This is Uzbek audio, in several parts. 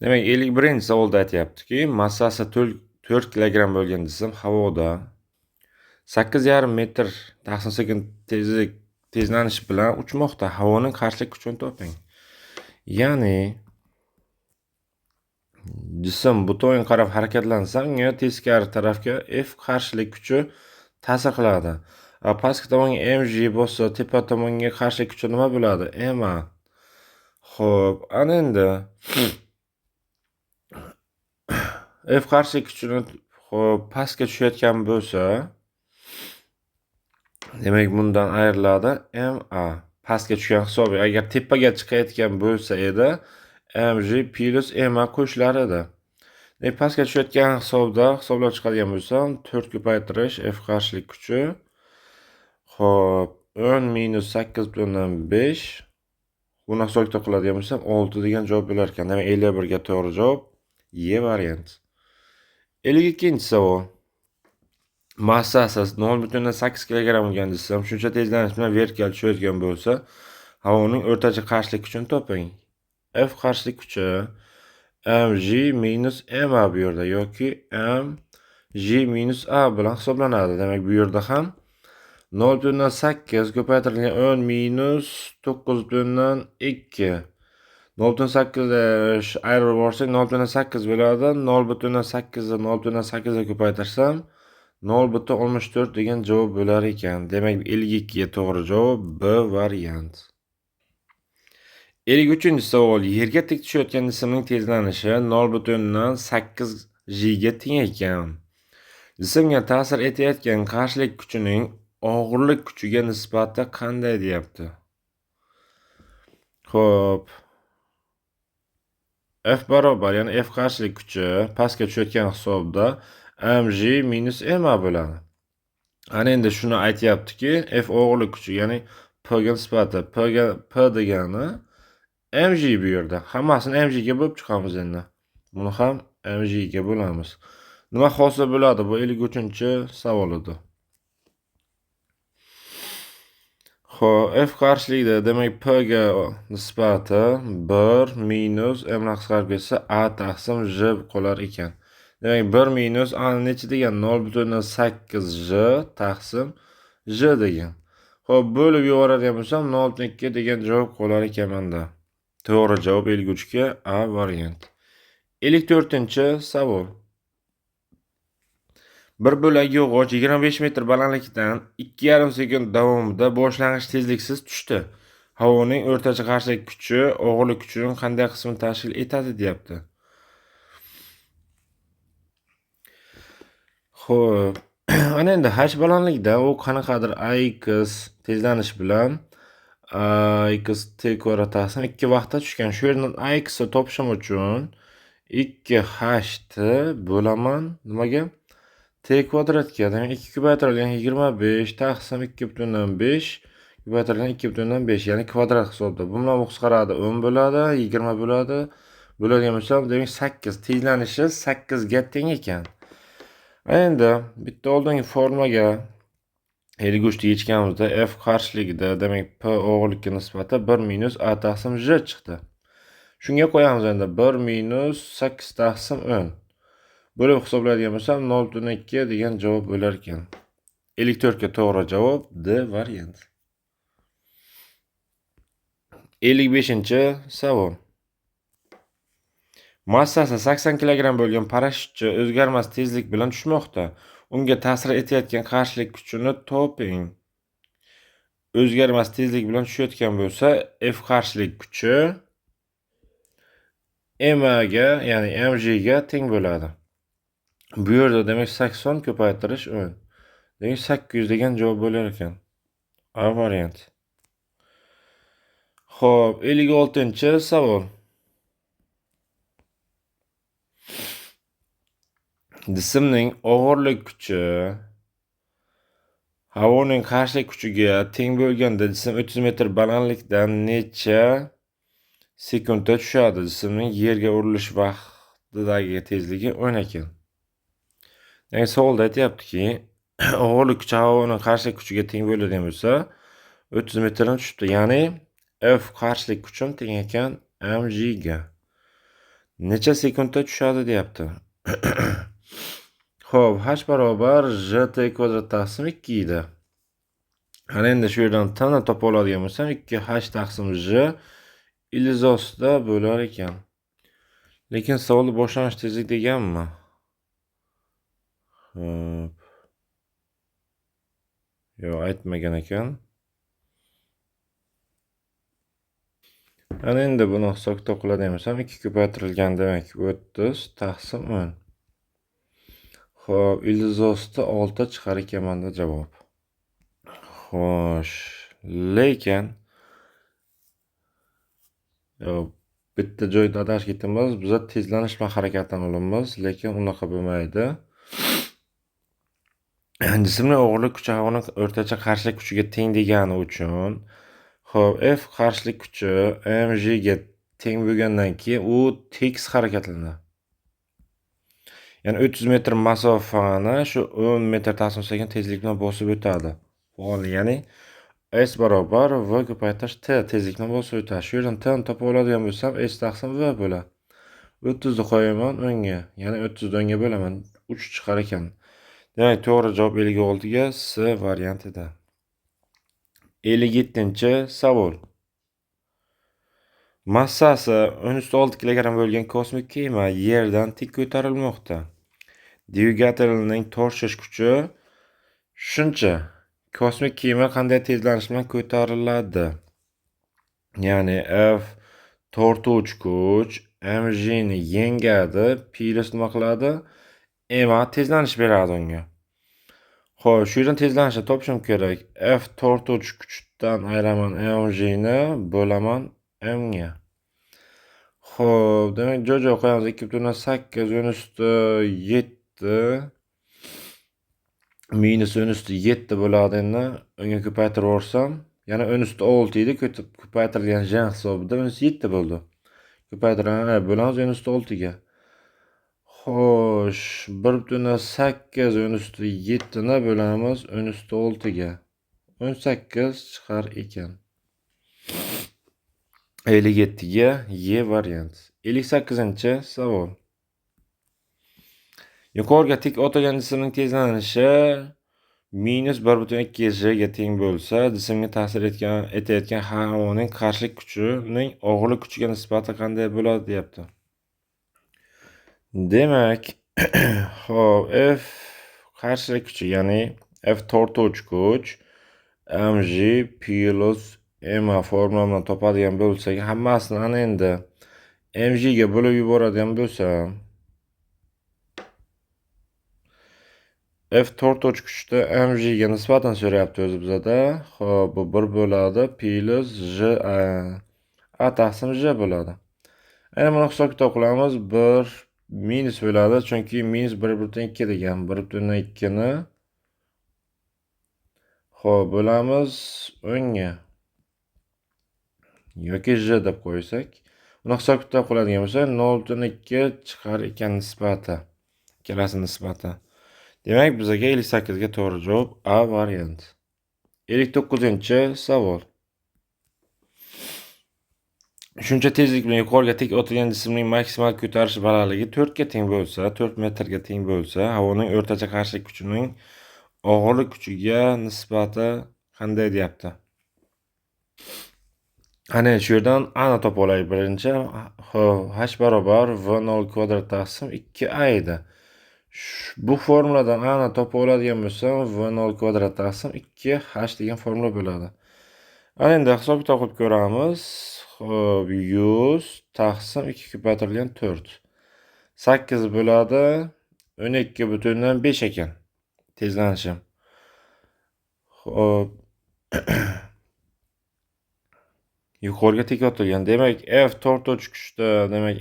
Demak, 51-savolda aytyaptiki, massasi 4 kilogramm bo'lgan jism havoda 8,5 metr taqsim sekund tezlik tezlanish bilan uchmoqda. Havoning qarshilik kuchini toping. Ya'ni jism bu tomonga qarab harakatlansa, unga teskari tarafga F qarshilik kuchi ta'sir qiladi. Pastki tomonga mg bo'lsa, tepa tomonga qarshilik kuchi nima bo'ladi? Ma. Xo'p, ana endi F qarshilik kuchini xo'p pastga tushayotgan bo'lsa, demak bundan ayriladi ma. Pastga tushgan hisobi. Agar tepaga chiqayotgan bo'lsa edi, mg plus ma qo'shilar edi. Demak, pastga tushayotgan hisobda hisoblab chiqadigan bo'lsam, 4 ko'paytirish F qarshilik kuchi. Xo'p, 10 minus 8,5. Buni hisob-kitob qiladigan bo'lsam, 6 degan javob bo'lar ekan. Demak, 51 ga to'g'ri javob E variant. 52-savol. Massasi 0,8 kilogramm bo'lgan jism shuncha tezlanish bilan vertikal tushayotgan bo'lsa, havoning o'rtacha qarshilik kuchini toping. F qarshilik kuchi mg minus ma bu yerda yoki mg minus a bilan hisoblanadi. Demak, bu yerda ham 0,8 ko'paytirilgan 10 minus 9,2. 0,8 ayirib borsak 0,8 bo'ladi. 0,8 ni 0,8 ga ko'paytirsam 0,64 degan javob bo'lar ekan. Demak, 52 ga to'g'ri javob B variant. 53-savol. Yerga tik tushayotgan jismning tezlanishi 0,8 g ga teng ekan. Jismga ta'sir etayotgan qarshilik kuchining og'irlik kuchiga nisbati qanday deyapti. Xo'p. F barobar, ya'ni F qarshilik kuchi pastga tushayotgan hisobda mg minus ma bo'ladi. Ana endi shuni aytyaptiki, F og'irlik kuchi, ya'ni P ga nisbati, P ga P degani mg bu yerda. Hammasini mg ga bo'lib chiqamiz endi. Buni ham mg ga bo'lamiz. Nima hosil bo'ladi? Bu 53-savol edi. Xo'p, F qarshilikda, demak P ga nisbati 1 minus m ni qisqarib ketsa a taqsim j qolar ekan. Demak, 1 minus a necha degan? 0,8 j taqsim j degan. Xo'p, bo'lib yuboradigan bo'lsam 0,2 degan javob qolar ekan menda. To'g'ri javob 53 ga A variant. 54-savol. Bir bo'lak yog'och 25 metr balandlikdan 2,5 sekund davomida boshlang'ich tezliksiz tushdi. Havoning o'rtacha qarshilik kuchi og'irlik kuchining qanday qismini tashkil etadi deyapti. Xo'p, ana endi h balandlikda u qanaqadir ax tezlanish bilan ax t kvadrat taqsim 2 vaqtda tushgan. Shu yerdan ax ni topishim uchun 2h t bo'laman nimaga? T kvadratga, demak 2 ko'paytirilgan 25 taqsim 2,5 ko'paytirilgan 2,5, ya'ni kvadrat hisobida. Bu bilan bu qisqaradi, 10 bo'ladi, 20 bo'ladi. Bo'ladigan bo'lsa, demak 8 tezlanishi 8 ga teng ekan. Endi bitta oldingi formaga 53 ni yechganimizda F qarshiligida, demak P og'irlikka nisbati 1 minus a taqsim j chiqdi. Shunga qo'yamiz endi 1 minus 8 taqsim 10. Bo'lib hisoblaydigan bo'lsam 0,2 degan javob bo'lar ekan. 54 ga to'g'ri javob D variant. 55-savol. Massasi 80 kilogramm bo'lgan parashyutchi o'zgarmas tezlik bilan tushmoqda. Unga ta'sir etayotgan qarshilik kuchini toping. O'zgarmas tezlik bilan tushayotgan bo'lsa, F qarshilik kuchi ma ga, ya'ni mg ga teng bo'ladi. Bu yerda demak 80 ko'paytirish 10. Demak 800 degan javob bo'lar ekan. A variant. Xo'p, 56-savol. Jismning og'irlik kuchi havoning qarshilik kuchiga teng bo'lganda jism 30 metr balandlikdan necha sekundda tushadi? Jismning yerga urilish vaqtidagi tezligi 10 ekan. Demak, savolda aytyaptiki, og'irlik kuchi havoning qarshilik kuchiga teng bo'ladigan bo'lsa, 30 metrdan tushibdi. Ya'ni F qarshilik kuchim teng ekan mg ga. Necha sekundda tushadi deyapti. Xo'p, h barobar gt kvadrat taqsim 2 edi. Ana endi shu yerdan t ni topa oladigan bo'lsam 2h taqsim j ildiz ostida bo'lar ekan. Lekin savolda boshlanish tezlik deganmi? Xo'p. Yo'q, aytmagan ekan. Ana endi buni hisob kitob qiladigan bo'lsam 2 ko'paytirilgan demak 30 taqsim 10. Xo'p, ildiz osti 6 chiqar ekan menda javob. Xo'sh, lekin bitta joyda adashib ketamiz. Biza tezlanish bilan harakatlana olamiz, lekin unaqa bo'lmaydi. Jismning og'irlik kuchi havoning o'rtacha qarshilik kuchiga teng degani uchun, xo'p, F qarshilik kuchi mg ga teng bo'lgandan keyin u tekis harakatlanadi. Ya'ni 30 metr masofani shu 10 metr taqsim sekund tezlik bilan bosib o'tadi. Ya'ni S barobar V ko'paytirish T tezlik bilan bosib o'tadi. Shu yerdan T ni topa oladigan bo'lsam S taqsim V bo'ladi. 30 ni qo'yaman 10 ga, ya'ni 30 ni 10 ga bo'laman, 3 chiqar ekan. Demak, to'g'ri javob 56 ga S variantida. 57-savol. Massasi 10,6 kilogramm bo'lgan kosmik kema yerdan tik ko'tarilmoqda. Dvigatelning tortish kuchi shuncha. Kosmik kema qanday tezlanish bilan ko'tariladi? Ya'ni F tortuvchi kuch mg ni yengadi, plus nima qiladi? Ma tezlanish beradi unga. Xo'p, shu yerdan tezlanishni topishim kerak. F tortuvchi kuchdan ayiraman mg ni bo'laman m ga. Xo'p, demak joy-joy qo'yamiz. 2.8 10 7 minus 10 7 bo'ladi endi. Unga ko'paytirib yuborsam, yana 10 6 edi, ko'paytirilgan j hisobida 10 7 bo'ldi. Ko'paytiraman, bo'lamiz 10 6 ga. Xo'sh, 1.8 10 7 ni bo'lamiz 10 6 ga. 18 chiqar ekan. 57 ga E variant. 58-savol. Yuqoriga tik otilgan jismning tezlanishi minus 1.2 g ga teng bo'lsa, jismga ta'sir etayotgan havoning qarshilik kuchining og'irlik kuchiga nisbati qanday bo'ladi deyapti. Demak, xo'p, F qarshilik kuchi, ya'ni F tortuvchi kuch mg plus ma formula bilan topadigan bo'lsak, hammasini ana endi mg ga bo'lib yuboradigan bo'lsam, F tortuvchi kuchni mg ga nisbatan so'rayapti o'zi bizada. Xo'p, bu 1 bo'ladi plus j a taqsim j bo'ladi. Endi buni hisob kitob qilamiz. 1 minus bo'ladi, chunki minus 1.2 degan. 1.2 ni xo'p bo'lamiz 10 ga yoki j deb qo'ysak, uni hisob kitob qiladigan bo'lsak 0.2 chiqar ekan nisbati. Ikkalasi nisbati. Demak, bizga 58 ga to'g'ri javob A variant. 59-savol. Shuncha tezlik bilan yuqoriga tik otilgan jismning maksimal ko'tarilish balandligi 4 ga teng bo'lsa, 4 metrga teng bo'lsa, havoning o'rtacha qarshilik kuchining og'irlik kuchiga nisbati qanday deyapti. Ana shu yerdan A ni topib olaylik birinchi. Xo'p, h barobar v0 kvadrat taqsim 2a edi. Bu formuladan A ni topib oladigan bo'lsam, v0 kvadrat taqsim 2h degan formula bo'ladi. Ana endi hisob kitob qilib ko'ramiz. Xo'p, 100 taqsim 2 ko'paytirilgan 4. 8 bo'ladi. 12.5 ekan tezlanishim. Xo'p. Yuqoriga tik otilgan. Demak, F tortuvchi kuchda, demak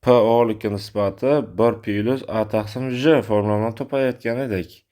P og'irlikka nisbati 1 plus A taqsim J formula bilan topayotgan edik.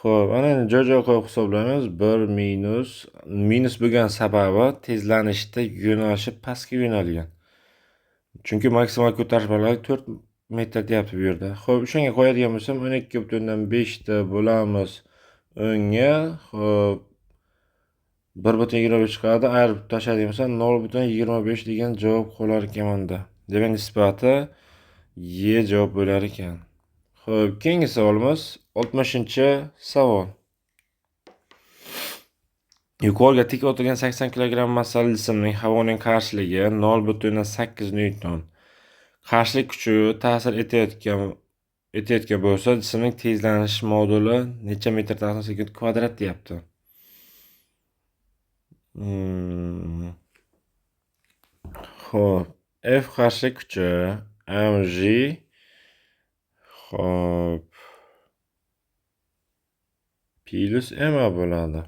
Xo'p, ana endi joy-joy qo'yib hisoblaymiz. 1 minus, minus bo'lgan sababi tezlanishda yo'nalishi pastga yo'nalgan. Chunki maksimal ko'tarish balandligi 4 metr deyapti bu yerda. Xo'p, o'shanga qo'yadigan bo'lsam 12.5 ta bo'lamiz 10 ga. Xo'p, 1,25 chiqadi. Ayirib tashlaydigan bo'lsam 0,25 degan javob qolar ekan menda. Demak, nisbati Y javob bo'lar ekan. Xo'p, keyingi savolimiz 60-savol. Yuqoriga tik otilgan 80 kg massali jismning havoning qarshiligi 0,8 nyuton. Qarshilik kuchi ta'sir etayotgan bo'lsa, jismning tezlanish moduli necha metr taqsim sekund kvadrat deyapti. Xo'p, F qarshilik kuchi mg, xo'p, plus ma bo'ladi.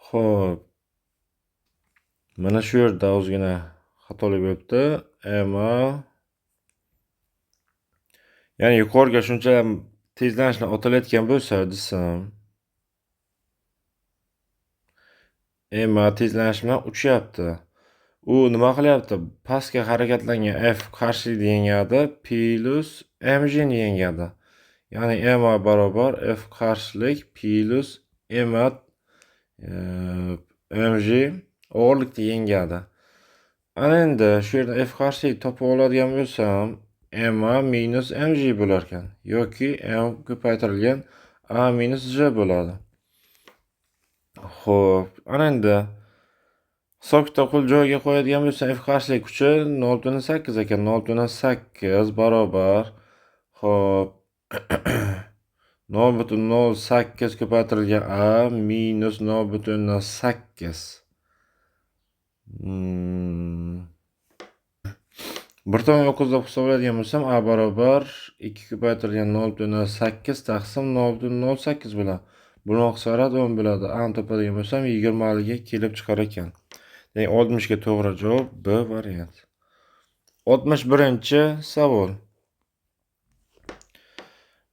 Xo'p, mana shu yerda ozgina xatolik bo'libdi. Ma, ya'ni yuqoriga shuncha tezlanish bilan otilayotgan bo'lsa jism ma tezlanish bilan uchyapti. U nima qilyapti? Pastga harakatlangan F qarshilikni yengadi, plus mg ni yengadi. Ya'ni ma barobar F qarshilik plus ma mg og'irlikni yengadi. Ana endi shu yerda F qarshilik topib oladigan bo'lsam, ma minus mg bo'lar ekan yoki m ko'paytirilgan a minus g bo'ladi. Xo'p, ana endi hisob-kitob qilib joyiga qo'yadigan bo'lsam, F qarshilik kuchi 0,8 ekan. 0,8 barobar, xo'p, 0,08 ko'paytirilgan a minus 0,8. Bir tomon o'qizib hisoblaydigan bo'lsam, a barobar 2 ko'paytirilgan 0,8 taqsim 0,08 bo'ladi. Buni qisqaradi 10 bo'ladi. A ni topadigan bo'lsam 20 ga kelib chiqar ekan. Demak, 60 ga to'g'ri javob B variant. 61-savol.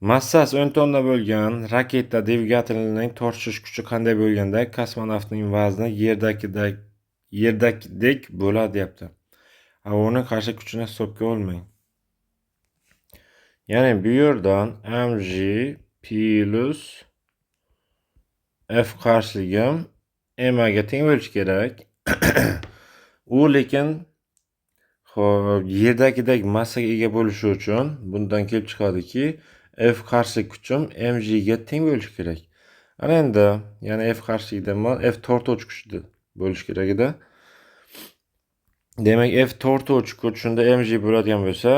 Massasi 10 tonna bo'lgan raketa dvigatelining tortishish kuchi qanday bo'lganda kosmonavtning vazni yerdagidek bo'ladi deyapti. Havoning qarshi kuchini hisobga olmang. Ya'ni bu yerdan mg plus F qarshiligim ma ga teng bo'lishi kerak. U lekin xo'p, yerdagidek massaga ega bo'lishi uchun bundan kelib chiqadiki, F qarshilik kuchim mg ga teng bo'lishi kerak. Ana endi, ya'ni F qarshilikda F tortuvchi kuchi bo'lishi kerak edi. Demak, F tortuvchi kuch shunda mg bo'ladigan bo'lsa,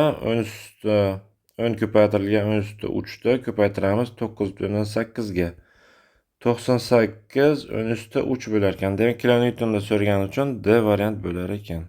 10 ko'paytirilgan 10 usti 3 da ko'paytiramiz 9,8 ga. 98 10 usti 3 bo'lar ekan. Demak, kilonewtonda so'ragani uchun D variant bo'lar ekan.